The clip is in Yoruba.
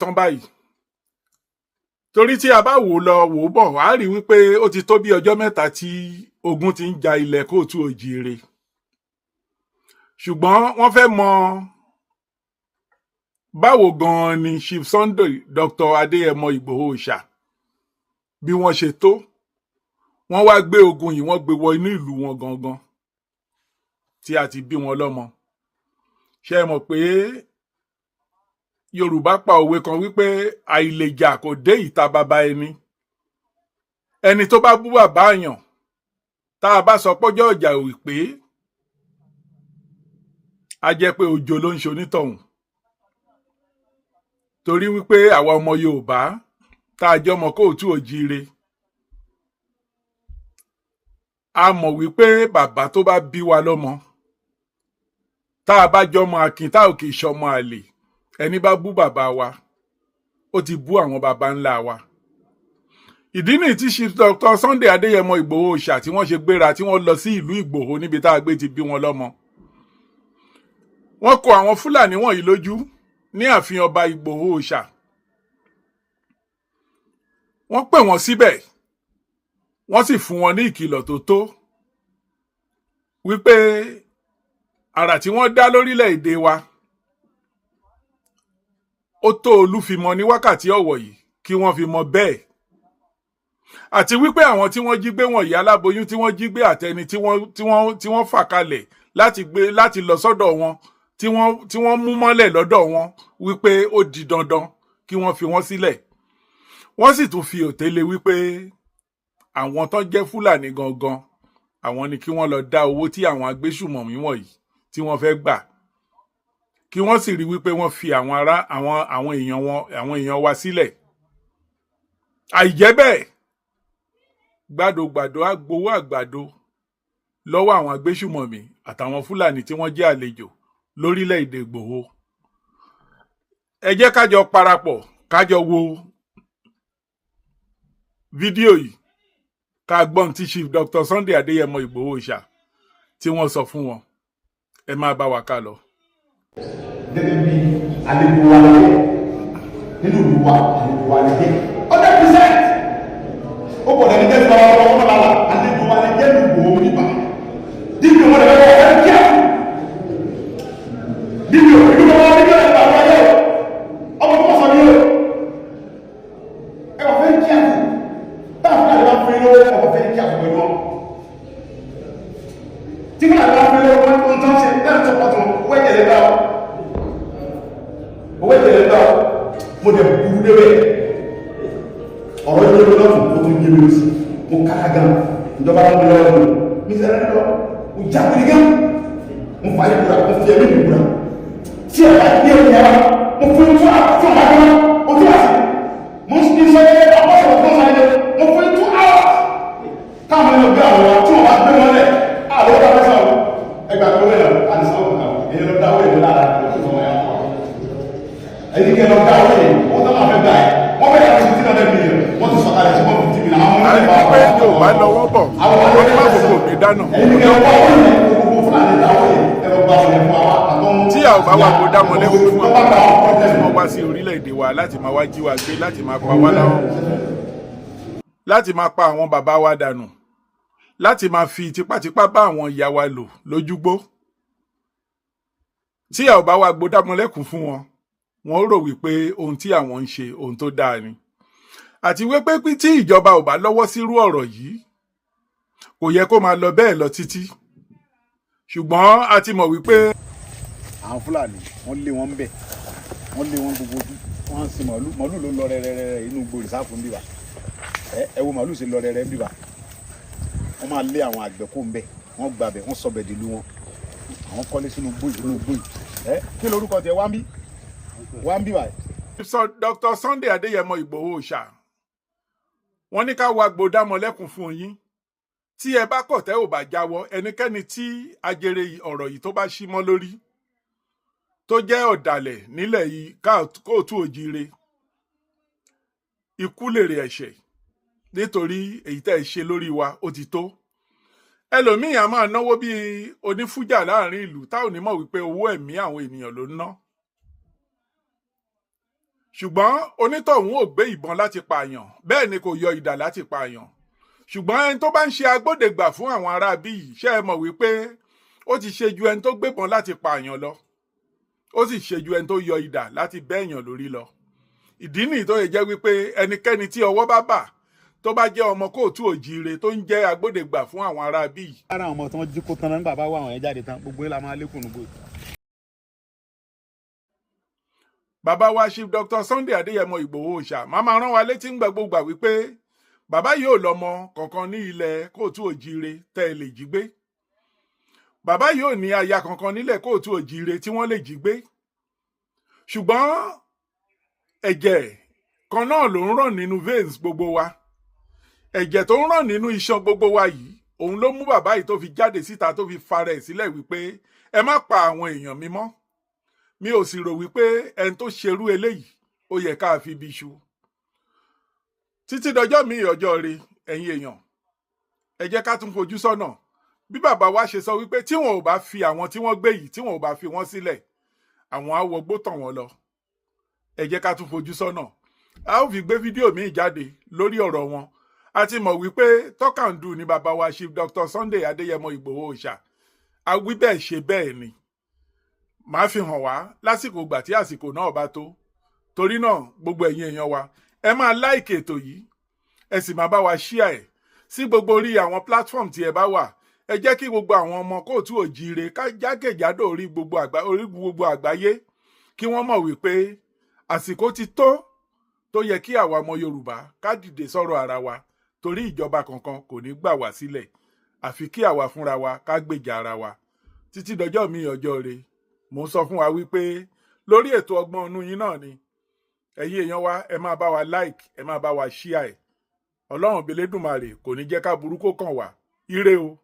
Tán báyìí, torí tí a bá wò lọ wò ó bọ̀, á rí wípé ó ti tó bí ọjọ́ 3 tí ogun ti ń ja ilẹ̀ Kóòtù Òjìire, ṣùgbọ́n wọ́n fẹ́ mọ báwo gan-an ni Chief Sunday Dr. Adéyẹmọ Ìgbòho Òòṣà bí wọ́n ṣe tó. Wọ́n wá gbé ogun yìí, wọ́n gbé wọ inú ìlú wọn gangan tí a ti bí wọn lọ́mọ. Ṣé ẹ mọ̀ pé Yorùbá pa òwe kan wípé àìlèjà kò dé ìta bàbá ẹni? Ẹni tó bá bú bàbá àyàn, tá a bá sọ pọ́jọ́ ọjà ò pé, a jẹ́ pé ojo ló ń ṣe onítọ̀hún, torí wípé àwa ọmọ Yorùbá tá a jẹ́ ọmọ Kóòtù Òjíire, a mọ̀ wípé bàbá tó bá bí wa lọ́mọ, tá a bá jọmọ akin, tá ò kì í ṣọmọ àlè, ẹni bá bú bàbá wa, ó ti bú àwọn bàbá ńlá wa. Ìdí nìyí tí Chief Dr. Sunday Adéyẹmọ Ìgbòho Òòṣà tí wọ́n ṣe gbéra, tí wọ́n lọ sí ìlú Ìgbòho níbi tá a gbé ti bí wọn lọ́mọ. Wọ́n kó àwọn Fúlàní wọ̀nyí lójú ní ààfin ọba Ìgbòho Òòṣà. Wọ́n pè wọ́n síbẹ̀, wọ́n sì fún wọn ní ìkìlọ̀ tó tó wípé àrà tí wọ́n dá lórílẹ̀‐èdè wa, ó tó olúfimọ ní wákàtí ọ̀wọ̀ yìí kí wọ́n fi mọ bẹ́ẹ̀, àti wípé àwọn tí wọ́n jí gbé wọ̀nyí, aláboyún tí wọ́n jí gbé àtẹni tí wọ́n fà kalẹ̀ láti gbé láti lọ sọ́dọ̀ wọn, tí wọ́n mú mọ́lẹ̀ lọ́dọ̀ wọn, wípé ó di dandan kí wọ́n fi wọ́n sílẹ̀. Wọ́n sì tún fi òté lé wípé àwọn tó jẹ́ Fúlàní gangan, àwọn ni kí wọ́n lọ dá owó tí àwọn agbésùmọ̀mí wọ̀nyí tí wọ́n fẹ́ gbà, kí wọ́n sì rí wípé wọ́n fi àwọn ará àwọn èèyàn wọn, àwọn èèyàn wa sílẹ̀. Àìjẹ́ bẹ́ẹ̀, gbàdógbàdó á gbowó àgbàdo lọ́wọ́ àwọn agbésùmọ̀mí àtàwọn Fúlàní tí wọ́n jẹ́ àlejò lórílẹ̀‐èdè Ìgbòho. Ẹ jẹ́ ká jọ parapọ̀, ká jọ wo fídíò yìí, ká gbọ́n tí Chief Dr. Sunday Adéyẹmọ Ìgbòho Òòṣà tí wọ́n sọ fún wọn. Ẹ máa bá wa ká lọ. Gẹ́gẹ́ bí àlejò wa lè jẹ́ nínú ìlú wa, àlejò wa lè jẹ́ 100%. Ó pọ̀ lẹ́ni jẹ́ bàbá ọmọ ọmọ làlà, àlejò wa lè jẹ́ lùgbò nípa dídì wọn lè fẹ́ wọ́n ẹ̀ kíá dídì o ìlú bàbá wọn nígbà tí wọ́n yẹ ọmọ tó sọ ní o. Ẹ wà fẹ́ kíá fún táwọn fúlàní bá fún yín lówó, ẹ wà fẹ́ kíá fún pẹ̀lú wọn. Tí fúlàní bá fún yín lówó, wọn tó ń ṣe lẹ́nu tó pọ̀ tó owó ẹ̀jẹ̀ lè gbà ọ́, owó ẹ̀jẹ̀ lè gbà ọ́. Mo dẹ̀ burú débẹ̀, ọ̀rọ̀ yé mi lọ́tún, ó tún yé mi lọ́sí. Mo kára gan, ìjọba mú mi lọ́wọ́ mi, mi sẹ́rẹ́ lọ, mo jáwé gan, mo fà yí kura, mo fi ẹ̀mí mi kura. Tí ẹ bá gbé ẹ̀mí yàrá, mo fún yín 2 hours, tí wọ́n bá gbé wọn o 2 hours. Mo ń sọ yẹ ọkọ sọ̀rọ̀ fún ọ̀sán yẹn. Mo fún yín 2 hours káwọn ẹni gbé àwọn wa. Tí wọ́n bá gbé wọn lẹ̀, àwọn ọ̀gá fẹ́ sọ̀rọ̀ ẹgbà tó lẹ̀ àti sọ̀rọ̀ èyí lọ dáwọ́ èmi lára ẹ̀yìn kẹ́ lọ dáwọ́ èyí. Wọ́n tó máa fẹ́ gbà ẹ̀, wọ́n fẹ́ yàtọ̀ sí 300 million, wọ́n ti sọ̀kalẹ̀ sí 150 million. Àwọn A rí wípé Yorùbá lọ́wọ́ bọ̀, wọ́n ní má fòkò mi dáná. Ẹ̀yìn kẹ́ lọ wá wọ́n yẹn, gbogbo Fúlàní dáwọ́ yẹn, ẹ lọ gba ọ̀yẹ̀ fún wa àtọ́. Tí a ò bá wà kó dá wọn lẹ́kùn fún àwọn tí wọ́n wá sí orílẹ̀-èdè wa láti máa wá jí wa gbé, láti máa pa wá láwọn, láti máa pa àwọn bàbá wa dànù, láti máa fi tipátipá bá àwọn ìyá wa lò lójúgbó, tí a ò bá wa gbódámọlẹ́kùn fún wọn, wọn rò wípé ohun tí àwọn ń ṣe, ohun tó dáa ni. Àti wípé pí tí ìjọba ò bá lọ́wọ́ sírú ọ̀rọ̀ yìí, kò yẹ kó máa lọ bẹ́ẹ̀ lọ títí, ṣùgbọ́n a ti mọ̀ wípé Àwọn Fúlàní, wọ́n lé wọn bẹ̀, wọ́n lé wọn gbogbo ojú. Wọ́n ń sin màálù, màálù ló ń lọ rẹ́rẹ́rẹ́ inú igbó reserve ń bíbà. Ẹ wo màálù ṣe lọ rẹ́rẹ́ ń bíbà. Wọ́n máa lé àwọn àgbẹ̀ kó ń bẹ̀, wọ́n gbà bẹ̀, wọ́n sọ bẹ̀ dìlú wọn. Àwọn kọ́lé sínú igbó yìí, inú igbó yìí. Ẹ kí lorúkọ tiẹ̀? Wá ń bí, wá ń bí báyìí. Dr. Sunday Adéyẹmọ Ìgbòho Òòṣà, wọ́n ní ká wá gbódámọlẹ́kùn fún yín. Tí ẹ bá kọ̀, tẹ́ ò bá jáwọ́, ẹnikẹ́ni tí ajere ọ̀rọ̀ yìí tó bá ṣí mọ́ lórí, tó jẹ́ ọ̀dàlẹ̀ nílẹ̀ yìí Kóòtù Òjíire, ikú lèrè ẹ̀ṣẹ̀, nítorí èyí tẹ́ ẹ ṣe lórí wa, ó ti tó. Ẹlòmíì á máa náwó bíi onífújà láàrin ìlú, táwọn ò ní mọ̀ wípé owó ẹ̀mí àwọn ènìyàn ló ń ná. Ṣùgbọ́n onítọ̀hún ò gbé ìbọn láti pààyàn, bẹ́ẹ̀ ni kò yọ idà láti pààyàn. Ṣùgbọ́n ẹni tó bá ń ṣe agbódegbà fún àwọn aráabí yìí, ṣé ẹ mọ̀ wípé ó ti ṣe ju ẹni tó gbébọn láti pààyàn lọ? Ó sì ṣe ju ẹni tó yọ idà láti bẹ́ẹ̀yàn lórí lọ. Ìdí nìyí tó yẹ jẹ́ wípé ẹnikẹ́ni tí ọwọ́ bá bà, tó bá jẹ́ ọmọ kóòtù òjíire, tó ń jẹ́ agbódegbà fún àwọn aráabí yìí, Lára àwọn ọmọ tí wọ́n jí kó tán náà, nígbà bá wà àwọn yẹn jáde tán, gbogbo yẹn la máa lékùn nígbò. Bàbá wa Chief Dr. Sunday Adéyẹmọ Ìgbòho Òòṣà máa máa rán wa létí ń gbàgbógbà wípé bàbá yìí ò lọ́mọ kankan ní ilẹ̀ kóòtù òjíire tẹ́ ẹ lè jí gbé. Bàbá yìí ò ní aya kankan nílẹ̀ kóòtù òjíire tí wọ́n lè jí gbé. Ṣùgbọ́n ẹ̀jẹ̀ kan náà ló ń ràn nínú veins gbogbo wa. Ẹ̀jẹ̀ tó ń ràn nínú iṣan gbogbo wa yìí, òun ló mú bàbá yìí tó fi jáde síta, tó fi fara ẹ̀ sílẹ̀ wípé ẹ má pa àwọn èèyàn mi mọ́. Mi ò sì rò wípé ẹni tó ṣerú eléyìí, ó yẹ ká fi ibi iṣu. Títí dọjọ́ mi, ọjọ́ re, ẹ̀yin èèyàn, ẹ jẹ́ ká tún fojú sọ́nà bí bàbá wa ṣe sọ wípé tí wọn ò bá fi àwọn tí wọ́n gbé yìí, tí wọn ò bá fi wọ́n sílẹ̀, àwọn á wọgbó tàn wọ́n lọ. Ẹ jẹ́ ká tún fojú sọ́nà. A ó fi gbé fídíò míì jáde lórí ọ̀rọ̀ wọn. A ti mọ̀ wípé tọ́kàndù ni bàbá wa Chief Dr. Sunday Adéyẹmọ Ìgbòho Òòṣà. Awí bẹ́ẹ̀ ṣe bẹ́ẹ̀ ni màá fi hàn wá lásìkò ìgbà tí àsìkò náà bá tó. Torí náà, gbogbo ẹ̀yin èèyàn wa, ẹ máa like ètò yìí, ẹ sì máa bá wa share ẹ̀ sí gbogbo orí àwọn platform tí ẹ bá wà. Ẹ jẹ́ kí gbogbo àwọn ọmọ kóòtù òjíire jákèjádò orí gbogbo àgbáyé kí wọ́n mọ̀ wípé àsìkò ti tó tó yẹ kí àwa ọmọ Yorùbá ká dìde sọ̀rọ̀ ara wa, torí ìjọba kankan kò ní gbà wá sílẹ̀, àfi kí àwa fúnra wa ká gbèjà ara wa. Títí dọjọ́ mi, ọjọ́ re, mò ń sọ fún wa wípé lórí ètò Ọgbọ́n Inú Yín náà ni. Ẹ̀yin èèyàn wa, ẹ máa bá wa like, ẹ máa bá wa share ẹ̀. Ọlọ́run Belédùmarè kò ní jẹ́ ká burúkú kàn wá. Ire o.